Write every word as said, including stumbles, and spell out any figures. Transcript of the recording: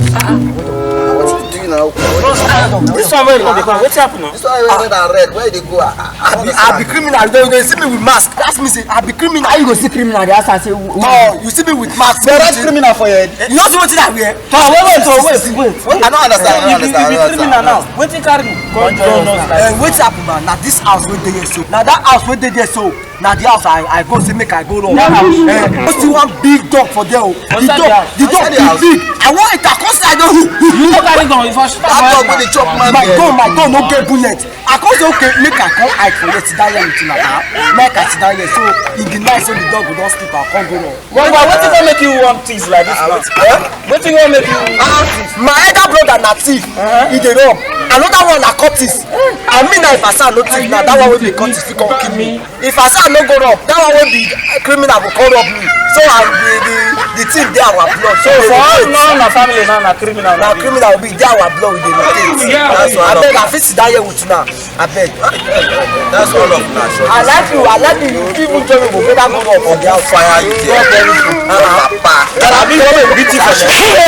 Wetin you do now? This one wey you dey come, wetin happen now? This one wey red and red, where you dey go? I, I, I be criminal. You dey, you dey see me with mask. Ask me say I be criminal. How you go see criminal? They ask am say, who- Oh, you see me with mask. The red criminal for your head. You no see wetin I wear? Oh, wait, wait, wait, wait. I don't understand. I don't understand. You be criminal now. Wetin carry you? Come join us. Eh, wetin happen now? Na this house wey dey here so. Na that house wey dey there so. Na the house I, I go say make I go run. Eh, I see one big dog for there. Oh. The dog, the dog big, big. I wan enter, come say I don. You no carry gun, if I shoot am. That dog wey dey chop man. My gun, my gun no get bullet. I come say okay, make I come hide for here, sit down here with una now. Make I sit down here, so e be nice, so the dog go don sleep, I come go run. Well, well, wetin go make you want things like this now? Eh? Wetin go make you? Ah, my elder brother na thief. He dey rob. Another one na cultist. I mean, na if I say I no thief now, that one wey be cultist fit come kill me. If I say I no go rob, that one wey be criminal go come rob me. So I, the, the, the thing dey our blood. So for all now, na family now, na criminal. Na criminal be dey our blood, we dey rotate. That's why. Abeg, I fit sit down here with una. Abeg. That's all of una. I like you, I like you. You fit even join me, we go better go up for the house. Fire you there. Papa. That I be come and beat you for sure.